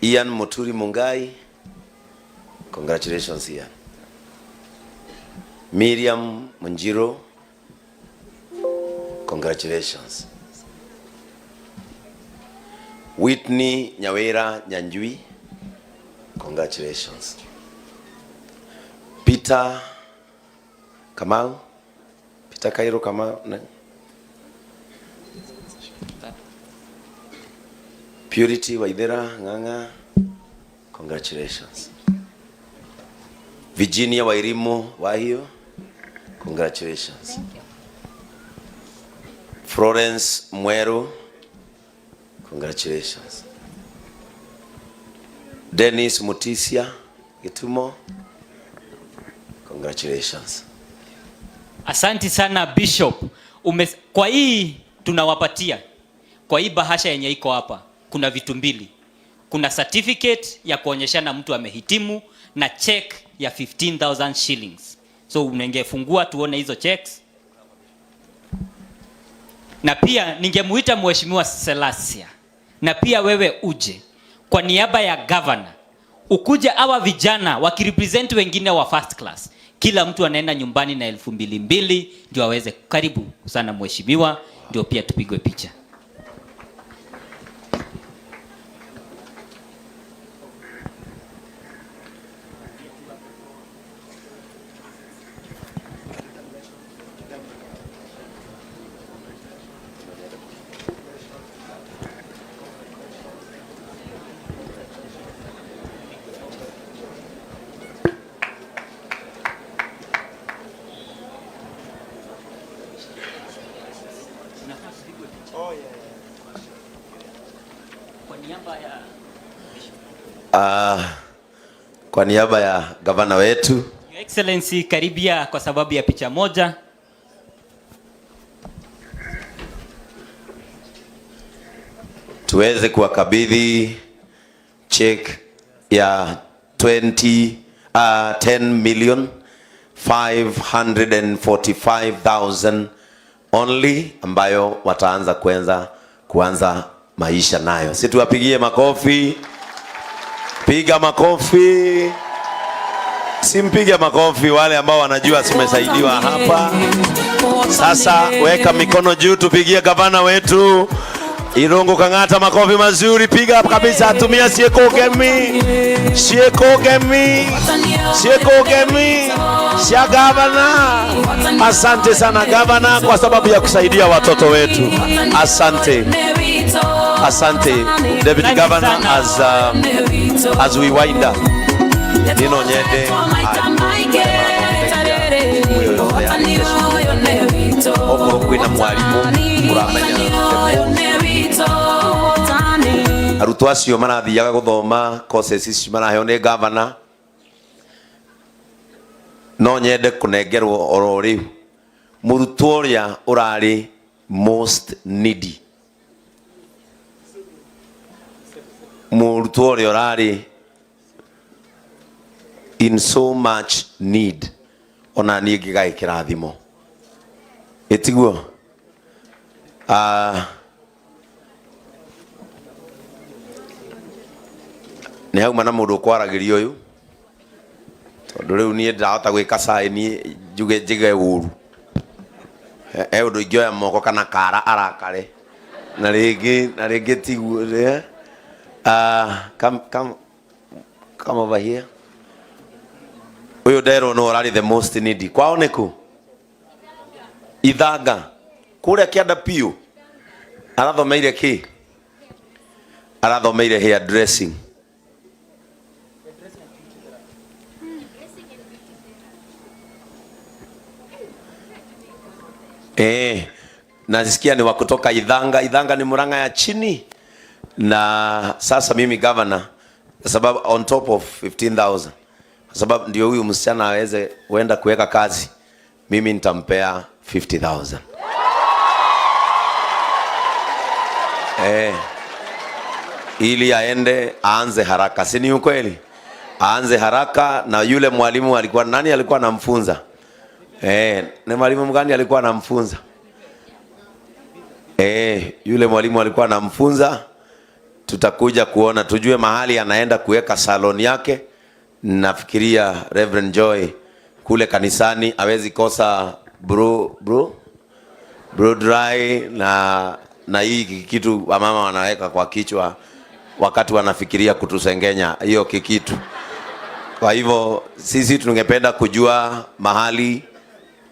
Ian Muturi Mungai, congratulations Ian. Miriam Munjiro, congratulations. Whitney Nyawera Nyanjui, congratulations. Peter Kamau, Peter Kairo Kamau, ne? Purity Waithera Ng'ang'a, congratulations. Virginia Wairimu Wahio, congratulations. Thank you. Florence Mweru, congratulations. Dennis Mutisia Gitumo, congratulations. Asanti sana Bishop. Kwa hii tunawapatia, kwa hii bahasha yenye iko hapa kuna vitu mbili. Kuna certificate ya kuonyeshana mtu amehitimu na check ya 15,000 shillings. So unangefungua tuone hizo checks. Na pia ningemuita Mheshimiwa Selasia, na pia wewe uje kwa niaba ya governor, ukuje hawa vijana wakirepresent wengine wa first class. Kila mtu anaenda nyumbani na elfu mbili mbili ndio aweze. Karibu sana mheshimiwa, ndio pia tupigwe picha. Kwa niaba ya gavana wetu Your Excellency, karibia kwa sababu ya picha moja. Tuweze kuwakabidhi check ya 10,545,000 only, ambayo wataanza kuanza maisha nayo. Si tuwapigie makofi? Piga makofi. Simpige makofi wale ambao wanajua tumesaidiwa hapa. Sasa weka mikono juu, tupigie gavana wetu Irungu Kang'ata makofi mazuri. Piga kabisa, tumia siekogemi, siekogemi, siekogemi sia gavana. Asante sana gavana kwa sababu ya kusaidia watoto wetu. Asante. Asante Deputy Governor, as we wind up. Nino nyende okorwo kwina mwarimu uramenya arutwo acio marathiaga guthoma courses ici maraheo ni governor, no nyende kunengerwo oro riu murutwo uria urari most needy, murutwo uria urari in so much need, ona niĩ ngĩgaĩ kĩrathimo ĩtiguo. Nĩ hauma na mũndũ ũkwaragĩria ũyũ, tondũ rĩu niĩ ndahota gwĩka sign njuge njige ũru. He ũndũ ingĩoya moko kana kara arakare na rĩngĩ, na rĩngĩ tiguo. Come, come, come over here. Ũyũ nderwo no ũrarĩ the most needy. Kwao nĩ kũ? Ithanga. Kũrĩa kĩanda piũ. Arathomeire kĩ? Arathomeire hair dressing. Nasikia ni wa kutoka Ithanga. Ithanga ni Murang'a ya chini. Na sasa mimi governor, kwa sababu on top of 15,000, kwa sababu ndio huyu msichana aweze kuenda kuweka kazi, mimi nitampea 50,000. Ili aende aanze haraka, si ni ukweli? Aanze haraka. Na yule mwalimu alikuwa nani alikuwa anamfunza? Ni mwalimu mgani alikuwa anamfunza? Yule mwalimu alikuwa anamfunza. Tutakuja kuona tujue mahali anaenda kuweka salon yake. Nafikiria Reverend Joy kule kanisani hawezi kosa blow dry na hii kitu wamama wanaweka kwa kichwa wakati wanafikiria kutusengenya hiyo kikitu. Kwa hivyo sisi tungependa kujua mahali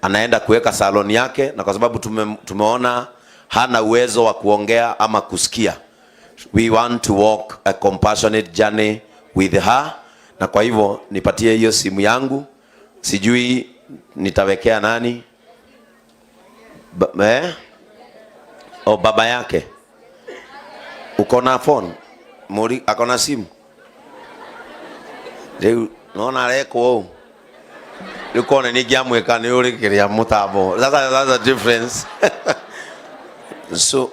anaenda kuweka salon yake, na kwa sababu tumeona hana uwezo wa kuongea ama kusikia, we want to walk a compassionate journey with her. Na kwa hivyo nipatie hiyo simu yangu, sijui nitawekea nani eh? Oh, baba yake. Uko na phone? Muri ako na simu? Rĩu nona arekwo ũũ. Rĩu kone ningĩamwĩka nĩ ũrĩ kĩrĩa mũtambo. That's a difference. So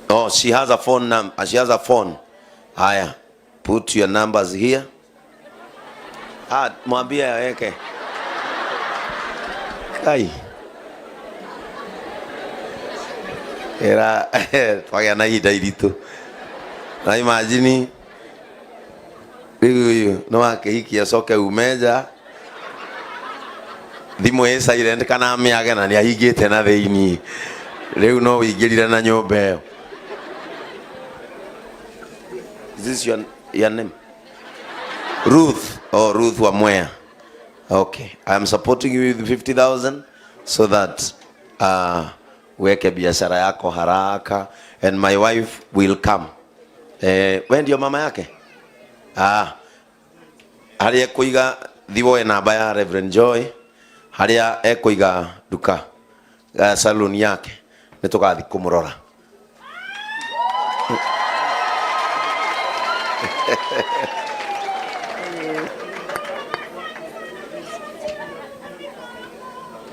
oh, she has a phone number. She has a phone. Haya, put your numbers here. Ah, mwambie aweke. Kai. Era twagĩa na ihinda iritũ. Na imagine rĩu ũyũ nĩ wakĩhikia acoke ume nja thimũ ĩ silent kana amĩage na nĩ ahingĩte na thĩiniĩ. Rĩu no wĩingĩrire na nyũmba ĩyo. Is this your name? Ruth. Oh, Ruth Wamwea. Okay. I am supporting you with 50,000 so that weke biashara yako haraka and my wife will come. We ndio mama yake? Ah. Haria ekuiga thiwoe namba ya Reverend Joy haria ekuiga duka salon yake nitugathi kumurora.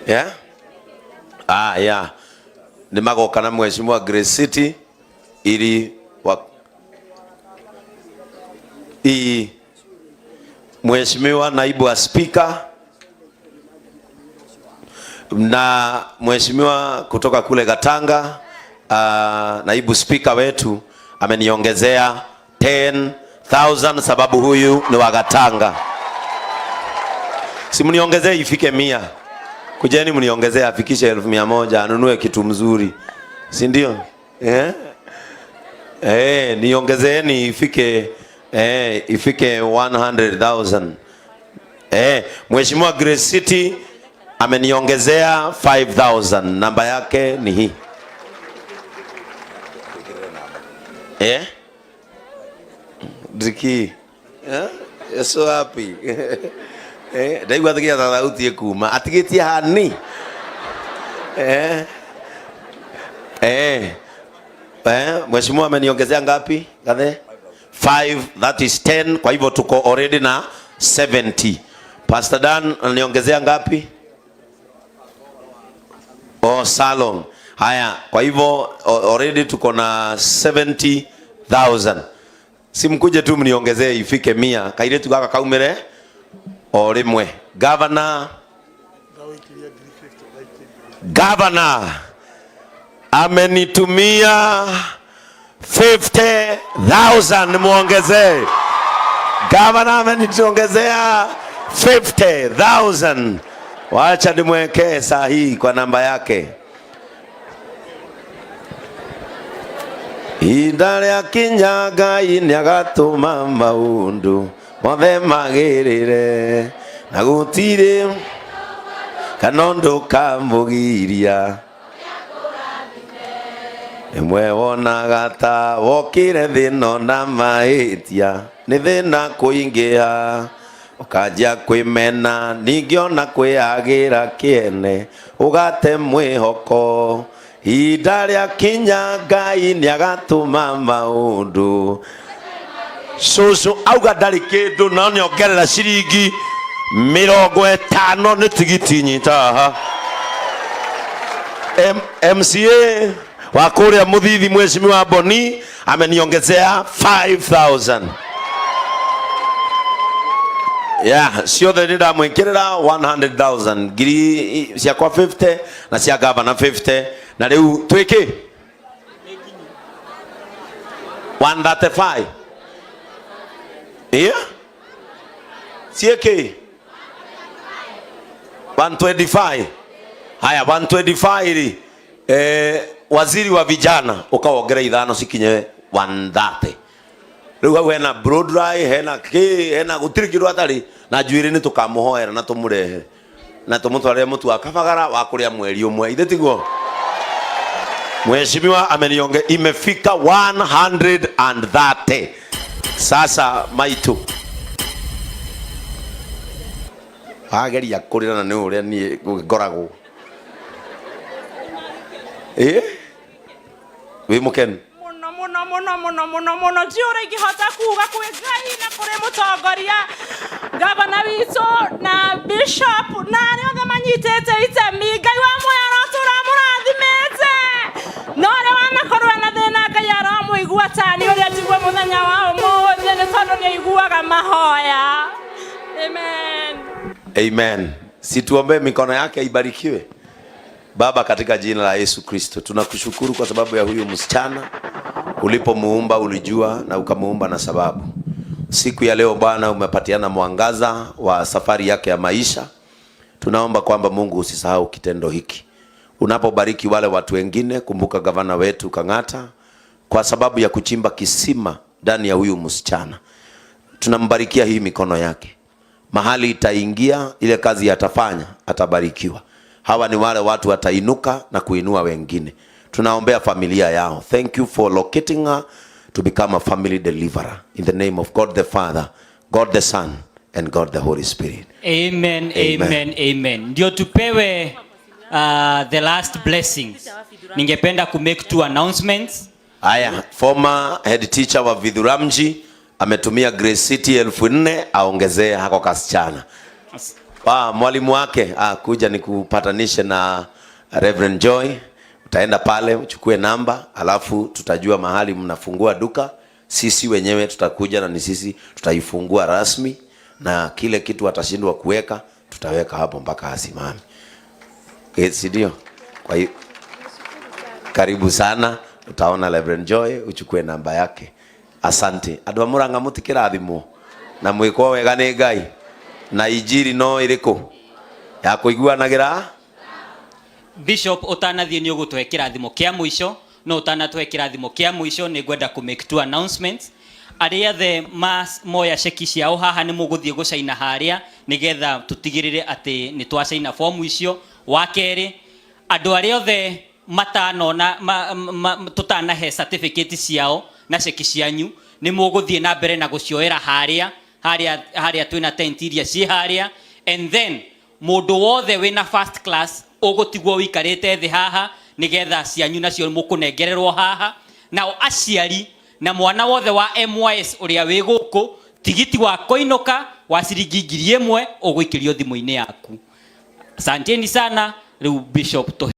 Yeah? Ah, yeah. Nĩ magoka na mheshimiwa Grace City ili wa i mheshimiwa naibu wa speaker na mheshimiwa kutoka kule Gatanga, naibu speaker wetu ameniongezea 10,000 sababu huyu ni wa Gatanga. Si mniongezee ifike 100. Kujeni mniongezee afikishe 1,100 anunue kitu mzuri. Si ndio? Niongezeeni ifike 100,000. Mheshimiwa Grace City ameniongezea 5,000. Namba yake ni hii. Driki. So happy. Ndaigua thigia thauti ĩkuma atigĩtie hani. Mheshimiwa ameniongezea ngapi? Gathe? 5, that is 10. Kwa hivyo tuko already na 70. Pastor Dan ananiongezea ngapi? Oh, salon. Haya, kwa hivyo already tuko na 70,000. Simkuje tu mniongezee ifike 100. Kairetu gaka kaumire o rimwe. Governor amenitumia 50,000 muongezee. Governor amenituongezea 50,000. Wacha nimwekee saa hii kwa namba yake. Ihinda rĩa kinya Ngai nĩagatũma maũndũ mothe magĩrĩre na gũtirĩ kana ũndũ kamũgiria. Ĩmwe wonaga ta wokire thĩna na mahĩtia nĩ thĩna kũingĩha ũkanjia kwĩmena ningĩ ona kwĩyagĩra kĩene ũgate mwĩhoko. Ihinda rĩa kinya Ngai nĩagatũma maũndũ. Cũcũ auga ndarĩ kĩndũ no nĩongerera ciringi 50 nĩ tigiti nyita haha. MCA wa kũrĩa Mũthithi Mheshimiwa Boni ameniongezea 5,000. Yeah, ciothe nĩ ndamwĩkĩrĩra 100,000. Ngiri ciakwa 50 na cia gavana 50. Na rĩu twĩkĩ? 135. Yeah? CK 125. Haya, 125 ri, waziri wa vijana ukawongera ithano cikinye 130. Riu hau hena blow dry, hena ki, hena gutiri kindu atari na njuiri. Ni tukamuhoera na tumurehe na tumutwarire mutu wa kabagara wa kuria mweri umwe. Ithe tiguo? Mheshimiwa amenionge, imefika 130 sasa. Maitu wageria kurira na ni uria nie ngoragwo wi mukenu. Muno muno muno muno muno muno. Ndi ũrĩa ingĩhota kuga kwĩ Ngai na kũrĩ mũtongoria, gavana witũ na bishop na arĩa othe manyitĩte itemi. Ngai wa muoyo arotũra mũrathimĩte, na ũrĩa wanakorwo na thĩna, Ngai aromũigua tani ũrĩa njigua mũthenya wa ũmũthĩ, nĩ tondũ nĩ aiguaga mahoya. Amen. Amen. Si tuombee mikono yake ibarikiwe. Baba, katika jina la Yesu Kristo, tunakushukuru kwa sababu ya huyu msichana. Ulipomuumba ulijua na ukamuumba na sababu. Siku ya leo Bwana, umepatiana mwangaza wa safari yake ya maisha. Tunaomba kwamba Mungu usisahau kitendo hiki. Unapobariki wale watu wengine, kumbuka gavana wetu Kang'ata kwa sababu ya kuchimba kisima ndani ya huyu msichana. Tunambarikia hii mikono yake, mahali itaingia, ile kazi atafanya, atabarikiwa. Hawa ni wale watu watainuka na kuinua wengine. Tunaombea familia yao. Thank you for locating her to become a family deliverer. In the name of God the Father, God the Son, and God the Holy Spirit. Amen, Amen. amen, amen. Ndio tupewe the last blessings. Ningependa ku make two announcements. Haya, former head teacher wa Vidhuramji ametumia Grace City 4,000 aongezee hako kasichana. Mwalimu wake, kuja nikupatanishe na Reverend Joy. Utaenda pale uchukue namba, alafu tutajua mahali mnafungua duka. Sisi wenyewe tutakuja na ni sisi tutaifungua rasmi, na kile kitu atashindwa kuweka tutaweka hapo mpaka asimame. Si ndio? Kwa hiyo karibu sana, utaona Reverend Joy, uchukue namba yake. Asante. Andu a Murang'a, mutikirathimwo na mwikwo wega ni Ngai na injiri no iriku ya kuiguanagira. Bishop, utanathiĩ nĩ ũgũtũhe kĩrathimo kĩa mũico. No ũtanatũhe kĩrathimo kĩa mũico, nĩ ngwenda kũ make two announcements. Arĩa othe moya ceki ciao haha, nĩ mũgũthiĩ gũcaina harĩa nĩgetha tũtigĩrĩre atĩ nĩ twacaina fomu icio. Wa kerĩ, andũ arĩa othe matanona tũtanahe certificate ciao na ceki cianyu, nĩ mũgũthiĩ na mbere na gũcioera harĩa harĩa twĩna tent iria ciĩ harĩa. And then mũndũ wothe wĩna first class ũgũtigwo wĩikarĩte thĩ haha nĩgetha cianyu nacio mũkũnengererwo haha. Nao aciari na mwana wothe wa MYS ũrĩa wĩ gũkũ, tigiti wa kũinũka wa ciringi 1,000 ũgũikĩrio thimũ-inĩ yaku. Asanteni sana. Rĩu Bishop tũhe